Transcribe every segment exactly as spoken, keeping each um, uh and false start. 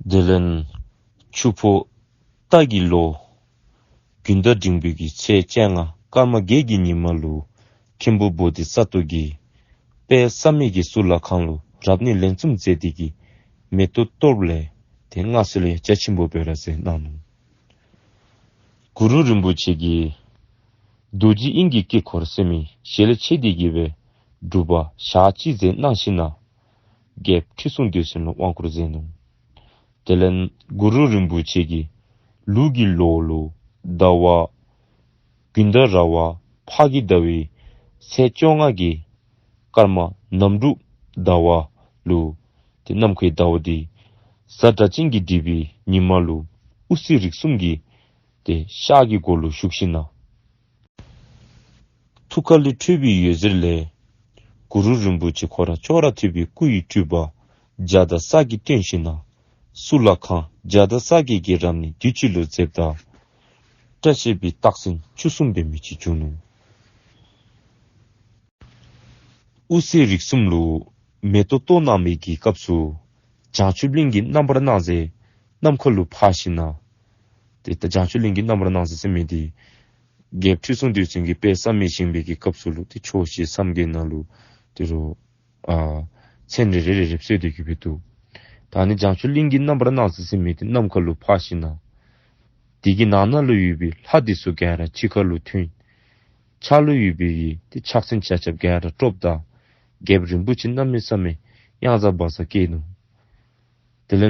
དེ་ལས་ཆུ་ཕོ་རྟ་གི་ལོ་དགུན་ཟླ་འབྲིང་པོའི་གི་ཚེས་བཅོ་ལྔ་སྐར་མ་བརྒྱད་ཀྱི་ཉིན་མ་ལུ་མཁན་པོ་བོ་དྷི་ས་ཏྭ་གིས་དཔལ་བསམ་ཡས་ཀྱི་གཙུག་ལག་ཁང་ལུ་རབ་གནས་ལན་གསུམ་མཛད་དེ་གིས་མེ་ཏོག་གཏོར་ལས་ཏེ་སྔར་སྲོལ་ལས་རྒྱ་ཆེན་པོ་སྦེ་ར་མཛད་གནང་ནུག། གུ་རུ་རིན་པོ་ཆེ་གིས་རྡོ་རྗེ་དབྱིངས་ཀྱི་དཀྱིལ་འཁོར་ཟེར་མི་ཞལ་ལས་ཕྱེ་སྟེ་གིས་སྦེ་སྒྲུབ་པ་ཞག་གཅིག་མཛད་གནང་ཞིནམ་ལས་རྒྱལཔོ་ཁྲི་སྲོང་ལྡེའུ་བཙན་ལུ་དབང་བསྐུར་མཛད་ནུག། དེ་ལས་གུ་རུ་རིན་པོ་ཆེ་གིས་ལུག་གི་ལོ་ལུ་ཟླ་བ་དགུན་ཟླ་ར་བ་ཕག་གི་ཟླ་བའི་ཚེས་བཅོ་ལྔ་གི་སྐར་མ་གནམ་གྲུ་ཟླ་བ་ལུ་ཏེ་ནམ་མཁའི་ཟླ་བ་འདི་གཟའ་སྒྲ་གཅན་གྱི་སྒྲིབ་པའི་ཉིན་མ་ལུ་དབུ་རྩེ་རིགས་གསུམ་གྱི་ཏེ་ཤར་གྱི་སྒོ་ལུ་ཞུགས་ཞིནམ་ལས་ཐུགས་ཀ་ལས་འཕྲོས་པའི་འོད་ཟེར་ལས་གུ་རུ་རིན་པོ་ཆེ་ཁོ་ར་ཅོག་ར་འཐདཔ་སྦེ་སྐུ་ཡི་སྤྲུལ་པ་འཇའ་དང་ས་གིས་སྟོན་ཞིནམ་ལས་གཙུག་ལག་ཁང་འཇའ་དང་ས་གི་གི་རབ་གནས་དུས་གཅིག་ལུ་མཛདཔ་ད་བཀྲ་ཤིས་པའི་རྟགས་མཚན་བཅུ་གསུམ་འབད་མི་ཅིག་བྱུང་ནུག། དབུ་རྩེ་རིགས་གསུམ་ལུ་མེ་ཏོག་གཏོར་གནང་བའི་གི་སྐབས་སུ་བྱང་ཆུབ་གླིང་གི་རྣམ་པར་སྣང་མཛད་ནམ་མཁའ་ལུ་འཕགས་ཞིནམ་ལས་ཏེ་ད་བྱང་ཆུབ་གླིང་གི་རྣམ་པར་སྣང་མཛད་ཟེར་མི་འདི་རྒྱལཔོ་ཁྲི་སྲོང་ལྡེའུ་བཙན་གྱིས་དཔལ་བསམ་ཡས་བཞེངས་པའི་གི་སྐབས་སུ་ལུ་ཏེ་ཕྱོགས་བཞི་མཚམས་བརྒྱད་ནང་ལུ་ཏེ་རུ་ཨ་མཚན་རེ་རེ་རེ་རེ་གསོལ་ཏེ་གི་སྦེ་འདུག། ད་ནི་བྱང་ཆུབ་གླིང་གི་རྣམ་པར་སྣང་མཛད་ཟེར་མི་འདི་ནམ་མཁའ་ལུ་འཕགས་ཞིནམ་ལས་དེ་གི་ནང་ན་ལུ་ཡོད་པའི་ལྷ་འདི་ཚུ་ག་ར་ཕྱི་ཁ་ལུ་ཐོན། ཕྱག་ལུ་ཡོད་པའི་གི་ཏེ་ཕྱག་མཚན་ཆ་ཁྱབ་ག་ར་དཀྲོགཔ་ད་རྒྱལཔོ་རིན་པོ་ཆེ་གནམ་མེད་ས་མེད་གཡང་ཟ་བག་ཟ་སྐྱེས་ནུག། དེ་ལས་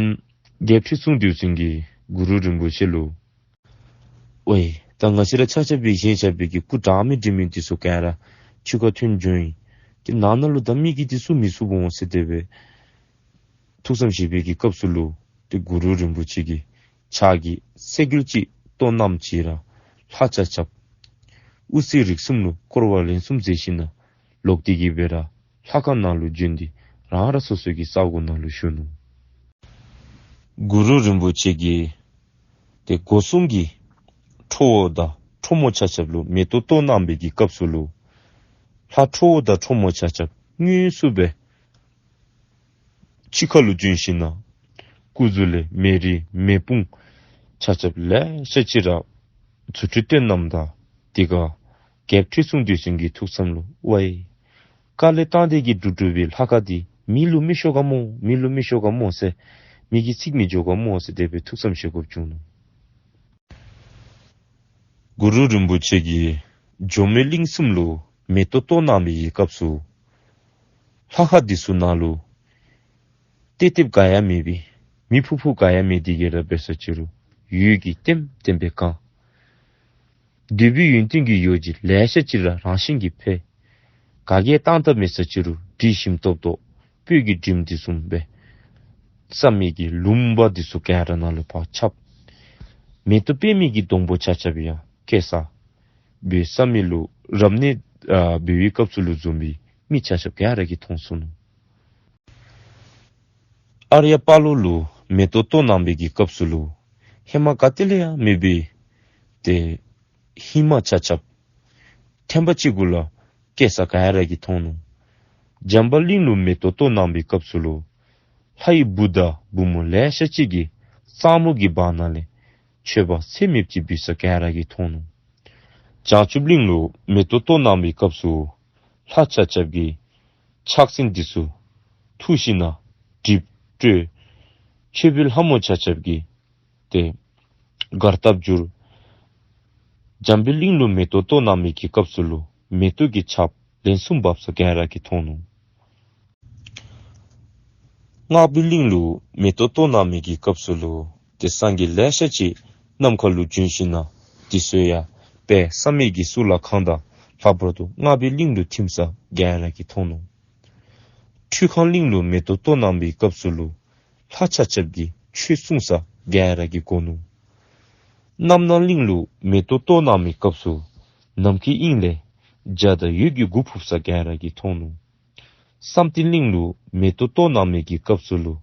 རྒྱལཔོ་ཁྲི་སྲོང་ལྡེའུ་བཙན་གྱིས་གུ་རུ་རིན་པོ་ཆེ་ལུ་ཝའེ་ད་ང་བཅས་ར་ཆ་ཁྱབ་སྦེ་བཞེངས་བཞག་པའི་གི་སྐུ་གྲངས་མེད་འདྲེས་མི་འདི་ཚུ་ག་ར་ཕྱི་ཁ་ཐོན་བྱོན་ཡི། ཏེ་ནང་ན་ལུ་ད་མི་གིས་འདི་ཚུ་མི་ཚུགས་འོང་ཟེར་དེ་སྦེ་ཐུགས་བསམ་བཞེས་པའི་གི་སྐབས་སུ་ལུ་ཏེ་གུ་རུ་རིན་པོ་ཆེ་གིས་ཕྱག་གི་སེ་གོལ་ཅིག་གཏོར་གནངམ་ཅིག་ར་ལྷ་ཆ་ཁྱབ་དབུ་རྩེ་རིགས་གསུམ་ལུ་བསྐོར་བ་ལན་གསུམ་མཛད་ཞིནམ་ལས་ལོག་སྟེ་གི་སྦེ་ར་ལྷ་ཁང་ནང་ལུ་བྱོན་ཏེ་རང་རང་སོ་སོའི་གི་ས་གོ་ནང་ལུ་བཞུགས་ནུག། གུ་རུ་རིན་པོ་ཆེ་གིས་ཏེ་སྒོ་གསུམ་གྱི་ཁྲོ་བོ་དང་ཁྲོ་མོ་ཆ་ཁྱབ་ལུ་མེ་ཏོག་གཏོར་གནང་བའི་གི་སྐབས་སུ་ལུ་ལྷ་ཁྲོ་བོ་དང་ཁྲོ་མོ་ཆ་ཁྱབ་དངོས་སུ་སྦེ་ཕྱི་ཁ་ལུ་བྱོན་ཞིནམ་ལས་སྐུ་གཟུགས་ལས་མེ་རི་མེ་དཔུང་ཆ་ཁྱབ་ལེ་ཤ་ཅིག་ར་རྫུ་འཕྲུལ་སྟོན་གནངམ་ད་དེ་ཁར་རྒྱལཔོ་ཁྲི་སྲོང་ལྡེའུ་བཙན་གྱི་ཐུགས་བསམ་ལུ་ཝའེ་དཀའ་ལས་དང་འདོད་ཀྱིས་སྒྲུབ་སྒྲུབ་པའི་ལྷ་ཁང་འདི་མེ་ལུ་མི་ཤོར་ག་སྨོ་མེ་ལུ་མི་ཤོར་ག་སྨོ་ཟེར་མེ་གིས་འཚིག་མི་འགྱོ་ག་སྨོ་ཟེར་དེ་སྦེ་ཐུགས་བསམ་བཞེས་དགོཔ་བྱུང་ནུག། གུ་རུ་རིན་པོ་ཆེ་གིས་ཇོ་མོའི་གླིང་གསུམ་ལུ་མེ་ཏོག་གཏོར་གནང་བའི་གི་སྐབས་སུ་ལྷ་ཁང་འདི་ཚུ་ནང་ལུ་ཏེ་ཏེ་ག་ཡང་མེད་པའི་མེ་ཕུ་ཕུ་ག་ཡང་མེད། དེ་ག་ར་འབད་ས་ཅིག་རུང་འོད་ཀྱིས་ལྟེམ་ལྟེམ་སྦེ་གང་། འདོད་པའི་ཡོན་ཏན་གྱི་ཡོ་བྱད་ལེ་ཤ་ཅིག་ར་རང་བཞིན་གྱིས་འཕེལ། ག་གིས་བཏང་ཐབས་མེད་ས་ཅིག་རུང་དྲི་ཞིམ་ཏོག་ཏོ་སྤོས་ཀྱི་དྲིམ་འདི་བཟུམ་སྦེ་བསམ་ཡས་ཀྱི་ལུང་པ་འདི་ཚུ་ག་ར་ནང་ལུ་ཕར་ཁྱབ། མེ་ཏོག་པདྨའི་གི་སྡོང་པོ་ཆ་ཁྱབ་ཡང་སྐྱེས་ས་སྦེ་བསམ་ཡས་ལུ་རབ་གནས་ཨ་འབད་བའི་སྐབས་སུ་ལུ་འཛོམས་པའི་མི་ཆ་ཁྱབ་ག་ར་གིས་མཐོང་ཚུགས་ནུག། ཨརྱ་པ་ལོ་ལུ་མེ་ཏོག་གཏོར་གནང་བའི་གི་སྐབས་སུ་ལུ་ཧེ་མ་ག་ཏེ་ལས་ཡང་མེད་པའི་ཏེ་ཧེ་མ་ཆ་ཁྱབ་ཐེམ་པ་གཅིག་གུ་ལུ་སྐྱེས་ས་ག་ར་གིས་མཐོང་ནུག། འཇམ་པ་གླིང་ལུ་མེ་ཏོག་གཏོར་གནང་བའི་སྐབས་སུ་ལུ་ལྷ་ཡི་བུ་དང་བུ་མོ་ལེ་ཤ་ཅིག་གིས་གཙང་མོ་གི་བར་ན་ལས་མཆོད་པ་ཚད་མེདཔ་ཅིག་འབུལ་ས་ག་ར་གིས་མཐོང་ནུག། བྱང་ཆུབ་གླིང་ལུ་མེ་ཏོག་གཏོར་གནང་བའི་སྐབས་སུ་ལྷ་ཆ་ཁྱབ་ཀྱིས་ཕྱག་སེན་འདི་ཚུ་འཐུ་ཞིནམ་ལས་གྲིབ་སྤྲོད། མཆོད་པའི་ལྷ་མོ་ཆ་ཁྱབ་ཀྱིས་ཏེ་གར་སྟབས་བསྒྱུར། འཇམ་པའི་གླིང་ལུ་མེ་ཏོག་གཏོར་གནང་བའི་གི་སྐབས་སུ་ལུ་མེ་ཏོག་གི་ཆརཔ་ལན་གསུམ་འབབ་ས་ག་ར་གིས་མཐོང་ནུག། སྔགས་པའི་གླིང་ལུ་མེ་ཏོག་གཏོར་གནང་བའི་གི་སྐབས་སུ་ལུ་ཏེ་སངས་རྒྱས་ལེ་ཤ་ཅིག་ནམ་མཁའ་ལུ་བྱོན་ཞིནམ་ལས་དེ་ཚུ་ཡང་དཔལ་བསམ་ཡས་ཀྱི་གཙུག་ལག་ཁང་དང་ལྷག་པར་དུ་སྔགས་པའི་གླིང་ལུ་ཐིམ་ས་ག་ར་གིས་མཐོང་ནུག། ཁྲུས་ཁང་གླིང་ལུ་མེ་ཏོག་གཏོར་གནང་བའི་སྐབས་སུ་ལུ་ལྷ་ཆ་ཁྱབ་ཀྱིས་ཆོས་གསུང་ས་ག་ར་གིས་གོ་ནུག། རྣམ་སྣང་གླིང་ལུ་མེ་ཏོག་གཏོར་གནང་བའི་སྐབས་སུ་ནམ་མཁའི་དབྱིངས་ལས་འཇའ་དང་འོད་ཀྱི་གུར་ཕུབ་ས་ག་ར་གིས་མཐོང་ནུག། བསམ་གཏན་གླིང་ལུ་མེ་ཏོག་གཏོར་གནང་བའི་གི་སྐབས་སུ་ལུ་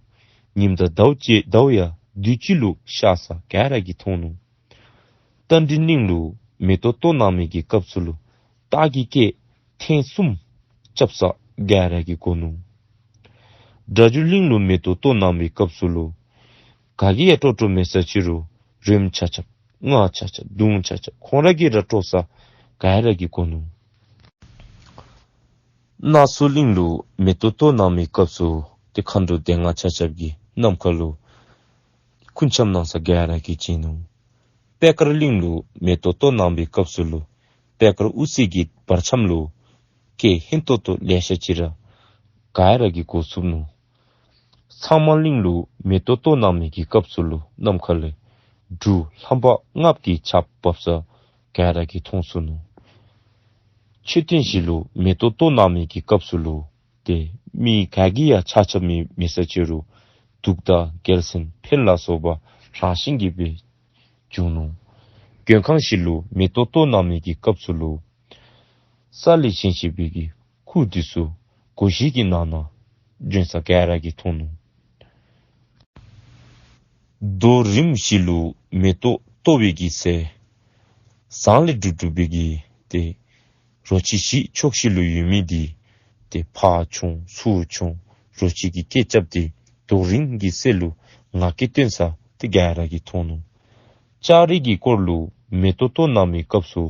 ཉིམ་དང་ཟླཝ་བཅས་ཟླཝ་ཡང་དུས་གཅིག་ལུ་ཤར་ས་ག་ར་གིས་མཐོང་ནུག། རྟ་མགྲིན་གླིང་ལུ་མེ་ཏོག་གཏོར་གནང་བའི་གི་སྐབས་སུ་ལུ་སྟག་གི་སྐད་ཐེངས་གསུམ་རྐྱབ་ས་ག་ར་གིས་གོ་ནུག། སྒྲ་སྒྱུར་གླིང་ལུ་མེ་ཏོག་གཏོར་གནང་བའི་སྐབས་སུ་ལུ་ ག་གིས་ཡང་དཀྲོག་དཀྲོག་མེད་ས་ཅིག་རུང་རོལམོ་ཆ་ཁྱབ་རྔ་ཆ་ཁྱབ་མདུང་ཆ་ཁྱབ་ཁོང་ར་གིས་ར་དཀྲོག་ས་ག་ར་གིས་གོ་ནུག། སྣ་ཚོགས་གླིང་ལུ་མེ་ཏོག་གཏོར་གནང་མི་སྐབས་སུ་ཏེ་མཁའ་འགྲོ་སྡེ་ལྔ་ཆ་ཁྱབ་ཀྱིས་ནམ་མཁའ་ལུ་སྐུ་འཆམ་གནང་ས་ག་ར་གིས་མཇལ་ནུག། པད་དཀར་གླིང་ལུ་མེ་ཏོག་གཏོར་གནང་མི་སྐབས་སུ་ལུ་པད་དཀར་དབུ་རྩེ་གི་བར་ཁྱམས་ལུ་སྐད་ཧན་ཏོང་ཏོ་ལེ་ཤ་ཅིག་ར་ག་ར་གིས་གོ་ཚུགས་ནུག། ཚང་མ་གླིང་ལུ་མེ་ཏོག་གཏོར་གནང་མི་གི་སྐབས་སུ་ལུ་ནམ་མཁའ་ལས་འབྲུག་ལྷམ་པ་ལྔ་གི་ཆརཔ་འབབ་ས་ག་ར་གིས་མཐོང་ཚུགས་ནུག། མཆོད་རྟེན་ཞིག་ལུ་མེ་ཏོག་གཏོར་གནང་མི་གི་སྐབས་སུ་ལུ་ཏེ་མི་ག་གིས་ཡང་ཆ་ཁྱབ་མེད་མེད་ས་ཅིག་རུང་གདུགས་དང་རྒྱལ་མཚན་འཕན་ལ་སོགས་པ་རང་བཞིན་གྱིས་སྦེ་བྱུང་ནུག། མགོན་ཁང་ཞིག་ལུ་མེ་ཏོག་གཏོར་གནང་མི་གི་སྐབས་སུ་ལུ་ས་ལས་བཞེངས་བཞེངས་པའི་གི་ཁུར་འདི་ཚུ་སྒོ་བཞི་གི་ནང་ན་བྱོན་ས་ག་ར་གིས་མཐོང་ནུག། རྡོ་རིངམ་ཞིག་ལུ་མེ་ཏོག་གཏོར་བའི་གི་ཚེ་ཟངས་ལས་གྲུབ་གྲུབ་པའི་གི་ཏེ་རོ་ཁྱི་བཞི་ཕྱོགས་བཞི་ལུ་ཡོད་མི་འདི་ཏེ་ཕར་མཆོང་ཚུར་མཆོང་རོ་ཁྱི་གི་སྐད་རྐྱབ་སྟེ་རྡོ་རིང་གི་རྩེ་ལུ་ངར་སྐད་བཏོན་ས་ཏེ་ག་ར་གིས་མཐོང་ནུག། ལྕགས་རི་གི་སྐོར་ལུ་མེ་ཏོག་གཏོར་གནང་མི་སྐབས་སུ་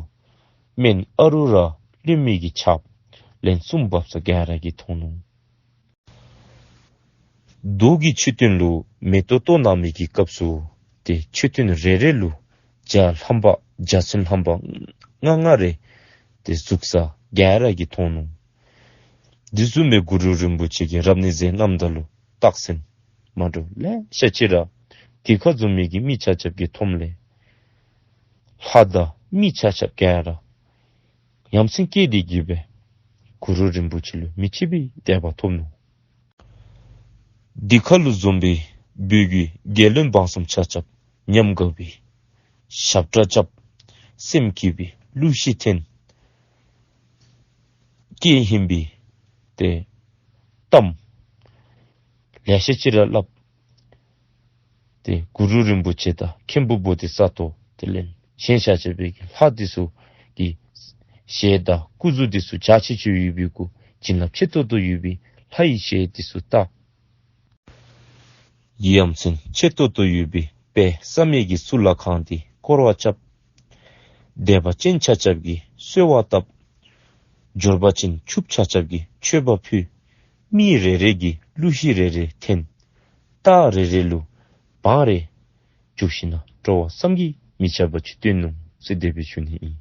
སྨན་ཨ་རུ་ར་གླིང་མི་གི་ཆརཔ་ལན་གསུམ་འབབ་ས་ག་ར་གིས་མཐོང་ནུག། རྡོ་གི་མཆོད་རྟེན་ལུ་མེ་ཏོག་གཏོར་གནང་མི་གི་སྐབས་སུ་ཏེ་མཆོད་རྟེན་རེ་རེ་ལུ་འཇའ་ལྷམ་པ་འཇའ་ཚོན་ལྷམ་པ་ལྔ་ལྔ་རེ་ཏེ་ཟུག་ས་ག་ར་གིས་མཐོང་ནུག། འདི་བཟུམ་སྦེ་གུ་རུ་རིན་པོ་ཆེ་གིས་རབ་གནས་མཛད་གནངམ་ད་ལུ་རྟགས་མཚན་མ་འདྲཝ་ལེ་ཤ་ཅིག་ར་འདི་ཁར་འཛོམས་མི་གི་མི་ཆ་ཁྱབ་ཀྱིས་མཐོངམ་ལས་ལྷ་དང་མི་ཆ་ཁྱབ་ག་ར་ཡ་མཚན་སྐྱེས་ཏེ་གིས་སྦེ་གུ་རུ་རིན་པོ་ཆེ་ལུ་མི་ཕྱེད་པའི་དད་པ་ཐོབ་ནུག། འདི་ཁར་ལུ་འཛོམས་པའི་བོད་ཀྱི་རྒྱལ་བློན་འབངས་གསུམ་ཆ་ཁྱབ་ཉམས་དགའ་བའི་ཞབས་ཁྲ་རྐྱབ། སེམས་སྐྱིད་པའི་གླུ་གཞས་འཐེན། སྐད་ཧན་པའི་ཏེ་གཏམ་ལེ་ཤ་ཅིག་ར་སླབ། ཏེ་གུ་རུ་རིན་པོ་ཆེ་དང་མཁན་པོ་བོ་དྷི་ས་ཏྭ་དེ་ལས་གཞན་ཆ་ཁྱབ་པའི་གི་ལྷ་འདི་ཚུ་གི་ཞལ་དང་སྐུ་གཟུགས་འདི་ཚུ་འཇའ་ཆི་ཆི་ཡོད་པའི་གུ་བྱིན་རླབས་ཆེ་ཏོག་ཏོ་ཡོད་པའི་ལྷ་ཡི་ཞལ་འདི་ཚུ་བལྟ། ཡ་མཚན་ཆེ་ཏོག་ཏོ་ཡོད་པའི་དཔལ་བསམ་ཡས་ཀྱི་གཙུག་ལག་ཁང་འདི་བསྐོར་བ་རྐྱབ། དད་པ་ཅན་ཆ་ཁྱབ་ཀྱིས་གསོལ་བ་བཏབ། འབྱོར་པ་ཅན་ཕྱུགཔོ་ཆ་ཁྱབ་ཀྱིས་མཆོད་པ་ཕུལ། མི་རེ་རེ་གིས་གླུ་གཞས་རེ་རེ་འཐེན། རྟགས་རེ་རེ་ལུ་བང་རེ་བཙུགས་ཞིནམ་ལས་སྤྲོ་བ་བསམ་གྱིས་མི་ཁྱབ་པ་ཅིག་སྟོན་ནུག་ཟེར་དེ་སྦེ་ཞུ་ནི་ཨིན།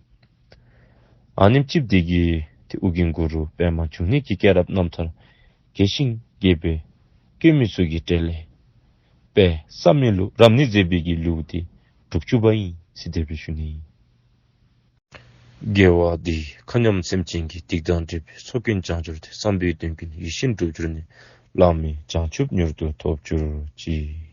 ཨ་ནེམ་ཅིག་འདི་གིས་ཏེ་ཨོ་རྒྱན་གུ་རུ་པདྨ་འབྱུང་གནས་ཀྱི་སྐྱེས་རབས་རྣམ་ཐར་རྒྱས་ཤིང་རྒྱས་པར་བཀོད་མི་ཚུ་གི་གྲས་ལས་དཔལ་བསམ་ཡས་ལུ་རབ་གནས་མཛད་པའི་གི་ལེའུ་སྟེ་དྲུག་ཅུ་པ་ཨིན་ཟེར་དེ་སྦེ་ཞུ་ནི་ཨིན། དགེ་བ་འདིས་མཁའ་མཉམ་སེམས་ཅན་གྱི། སྡིག་དང་སྒྲིབ་པའི་ཚོགས་ཀུན་བྱང་གྱུར་ཏེ། བསམ་པའི་དོན་ཀུན་ཡིད་བཞིན་འགྲུབ་གྱུར་ནས། བླ་མེད་བྱང་ཆུབ་མྱུར་དུ་ཐོབ་གྱུར་ཅིག།